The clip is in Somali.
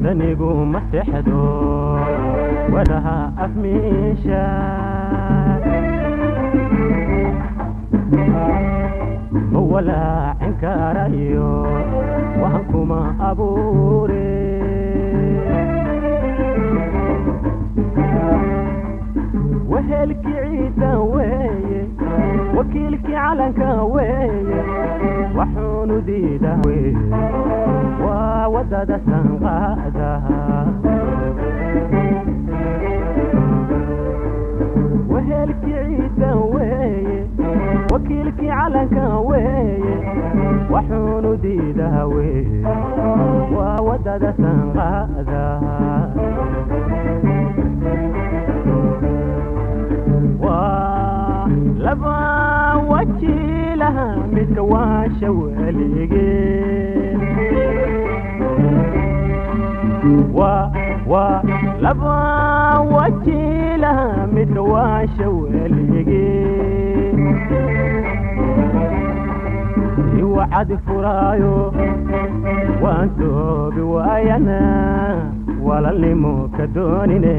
Wadanigu ma seexdo, walaha afmiisha ma walaacin karayo, waxaan kuma abuure. Wehelkii ciidda weeye, wakiilkii calanka weeye, waxuunu diida weye waa wadada sanqaada. Wehelkii ciidda weeye, wakiilkii calanka weeye, waxuunu diidaha weye waa wadada sanqaada. Waa laba wajiilaha midka waasha weligeen, waa laba wajiilaha midka waasha weligeen. Iwacad furaayo waan toobi waayana, walaalnimo ka doonine.